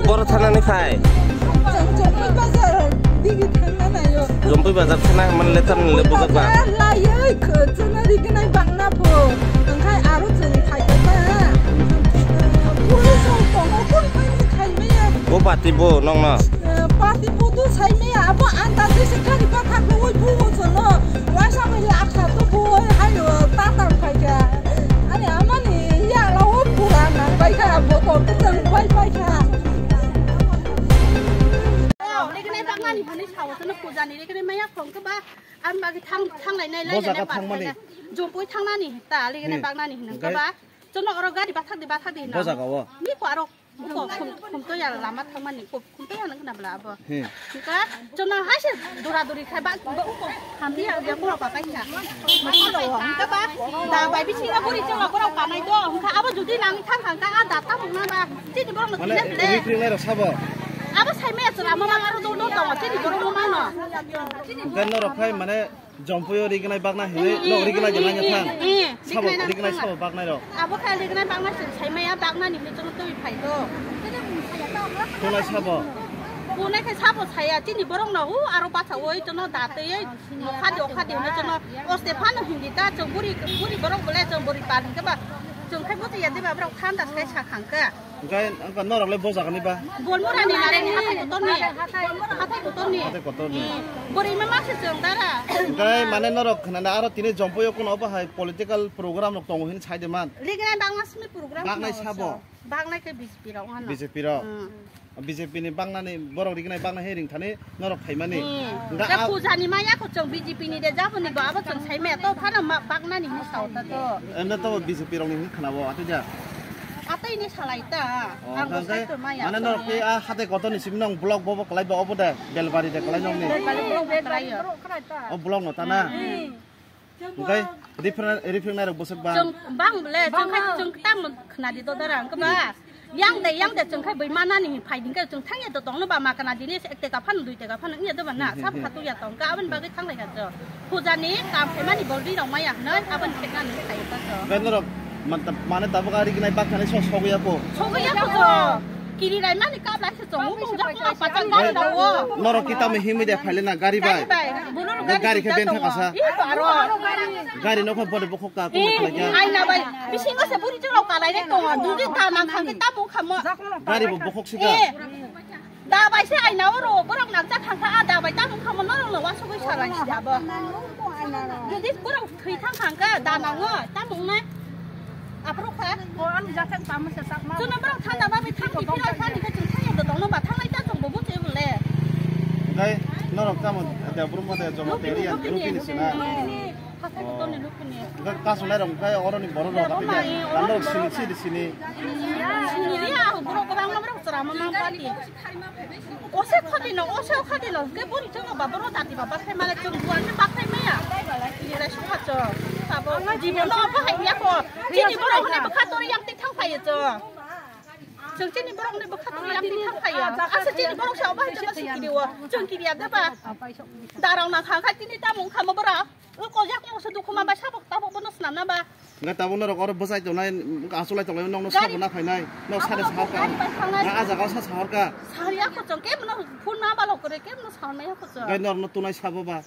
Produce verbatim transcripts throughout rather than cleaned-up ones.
Boro thana ni phai. Chwng Jompui bazar digi thangna nayo. Jompui bazar thana man le tam le bujak ba. Bazar layoi kho chwngno rignai bangna pho. Wngkhai aro chwng khaikha ba. Police rok tongo, kunu kunu khaimaya. Bo bati bo nongno. Party photo saimaya, abo anda jese kari bathak bo oi phuo chwngno. Waisa bai lakha to bo oi hayo tatal khaikha. Ani amani yalo o pura nang bai kha, bo ko to tang bai bai kha. Legnai bagnani hwnwi sao, chwngno pujani legnai maya phone khe ba, ang bagi thang, thanglai nai lai. Bo jaga thangmani. Jompui thangnani ta legnai bagnani hwnwi khe ba. Chwngno oro gari bathak di, bathak di hwnwi. Bo jaga o. Mi ko aro ko khum, khum to ya lama thangmani ko khum to ya nang na bla abo. Khe chwngno hai se dura duri khai ba, ba uko hamdi ya, ya ko ba kai ya. Mokolo hwnka ba, da bai bisingo buri chwngno borok kanai do, hwnka abo judi nang thang thang ka, a da ta mung na ba, chini borok no. Mane kina bele. Rikrinai rok sabo? Abo saimaya chwla mo ma aro do do tongo, chini borok mo ma no. Hwnka norok khai mane Jompui o rignai bakna hinwi, eh, no, eh, rignai de eh, nanya eh, thang. Eh, sabo, rignai rignai thang. Sabo baknai rok. Abo khe rignai baknai se saimaya baknani hinwi chwngno twi phai do. Khulai sabo. Khulai khe sabo saya, chini borok no, u, aro bacha oi chwngno da twi, o khadi, o khadi hinwi chwngno, o Stefano hindi ta, chwng buri, buri borok bole chwng buri pal hinkhe ba, chwng khai buji ya diba borok thanda sai sa khang khe. Hwnkhe, hwnkhe norok le bo jaga ni ba? Bolmurani nareng hathai kotorni. Hathai kotorni. Hathai kotorni. Eh, bwrwi ma mangse chwng dara. Hwnkhe mane norok khnana aro tini Jompui o kuno obo hai political program rok tongo hini sai de man. Rignai bangma simi program. Baknai sabo? Baknai khe B J P rok ano. B J P rok. Hmm. B J P ni baknani borok rignai baknai he ringthani. Norok phaimani. Hmm. Hwnkhe khe a- pujani maya ko chwng B J P ni de jaboni ba abo chwng saimaya to phano ma baknani hinwi sao ta to. Eno to B J P rok ni hinwi khwnabo atwi da. Atwi ni salai ta. Oh, ang bo hwnkhe sai to maya mane to norok maya. Tei a hatai kotor ni simi nong block bobo kwlai ba obo de Belbari de kwlai nong ni. Belbari block bo kwlai yo. O block no ta na. Hmm. Hwnkhe riphre-, riphrengnai rok bwswk bang? Chwng bang bole, chwng khai chwng tamo khna di dodara, hwnkhe ba? Yang de, yang de, chwng khai bui manani hin phai din khe chwng thang ya do tong no ba ma kana din ek teka phan, dui teka phan wngya do ba na, hmm, sabo hmm, kha tu ya tong kha, aboni bagwi thang lai kha chwng. Puja ni kam khaimani bol ri rok maya hwnwi, aboni thekna ni khai kha chwng. Hwnkhe norok man-, mane tabuk ari gnai bak thani sok, sok ya ko? Sok ya ko chwng. Kiri lai mani kap lai. Norok kita me himwi de phaile na gari bai. Gari bai. Gari khe ben thakasa. Gari no kho bode bokhok ka ko khlai kya. Aina bai. Bisingo se buri chwng rok kalai re tongo. Dudi ta nang khang ta bung khamo. Gari bo bokhok sika. Da bai se aina oro borok nang cha khang kha, da bai ta bung khamo norok no wasugwi salai si abo. Dudi borok thwi thang khang kha da nango ta bung na. Aphuru kha? O, ani jathak tamo se sakma. Chwngno borok thanda bagwi thangni philai thani khe chwng thangya do tongno ba thanglai ta chwng bo buchi bole. Hwnkhe norok tamo de brum mate jomo teriya lukini sina. Lukini, lukini. Hathai kotorni lukini. Hwnkhe kasulai rok hwnkhe oroni borok rok. Roma, aphi de. Eh, oroni borok sini, sini, sini. Sini ri, ah, borok kwbangma borok chwrama mang pati. Ose khadi no, ose khadi no, ke bori chwng ba boro jati ba bakhai male chwng buan se bakhai maya. Ni lai sokha chwng. Sabo jibon no bahai ya ko. Chini borok hwnwi bwkha tori yang tik thang phai chwng. Chwng chini borok hwnwi bwkha tori yang tik thang phai. Asa chini borok sa bahai chwng sikiri o. Chwng kiri ya ba. Darang na kha kha chini tamung khamo bora. O kojak mo se dukhu ma ba sabok tabok bono snam na ba. Hwnkhe tabuk norok oro bwchai tongnai, achuk lai tongnai, nokno sabo na phainai, nok sade sahor ka. Gari bai thangnai. Na a jaga o sa sahor ka. Sari ako chwng kebo no phone ma balo kore, kebo no sahor maya ko chwng. Hwnkhe norok no tunai sabo ba.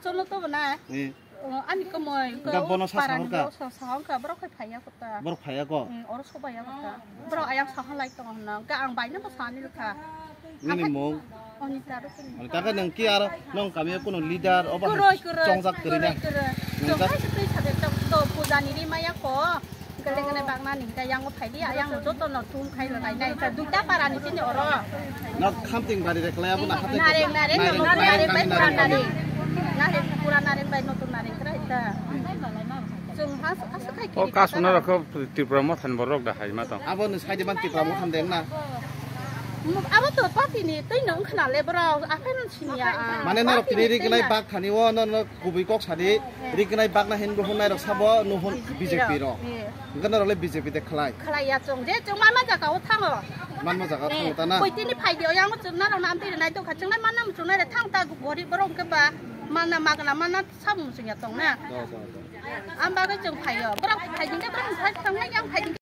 Cholo to bo na. Eh. O, ani ko moi ko. Hwnkhe bono sa sahor ka. Sahor ka, borok khai phaiya ko ta. Borok phaiya ko. Hmm, oro sobai ya ko ta. Borok ayang sahor lai tongo hwnna. Hwnkhe ang bai no bo sani rwkha. Nini mung? Onita Rukuni. Onita khe nwng ki aro nwng kami o kuno leader obo hai chongjak kwrwi na? Kwrwi, kwrwi. Nwng chwng ta- hai se twi sade to, to puja ni ri maya ko. Gele gele bagna ni hwnkhe yang o phai di, yang no joto no thum khai rwlai nai. Khe duita para ni chini oro. Nok khamting bari re klai abo na hate. Nareng, nareng, nareng, nareng, nareng bai pura nareng. Nareng pura nareng bai notun nareng kra ita. Chwng has, as khai. O kiri kasuna kata rok Tripura motha ni borok da hai ma tong. Abo ni side ban Tipra Motha de na. Abo to party ni twi no wngkhna le bro, aphai no siniya. Mane norok tini rignai bak thani o no, no kubui kok sadi, rignai bak na hin bo hunnai rok sabo no hun B J P rok. Hwnkhe norok le B J P de khlai. Khlai ya chwng, je chwng manma jaga o thango. Manma jaga o thango ta na. Koi tini phai di o yang chwng narok na amtwi nai tongkha, chwng nai manna chwng nai thang ta gorib borok hwnkhe ba manna magna manna sabo chwng ya tong na. Do, do, do. Am bagwi chwng phai o. Borok phai di de borok phai thang nai yang phai di.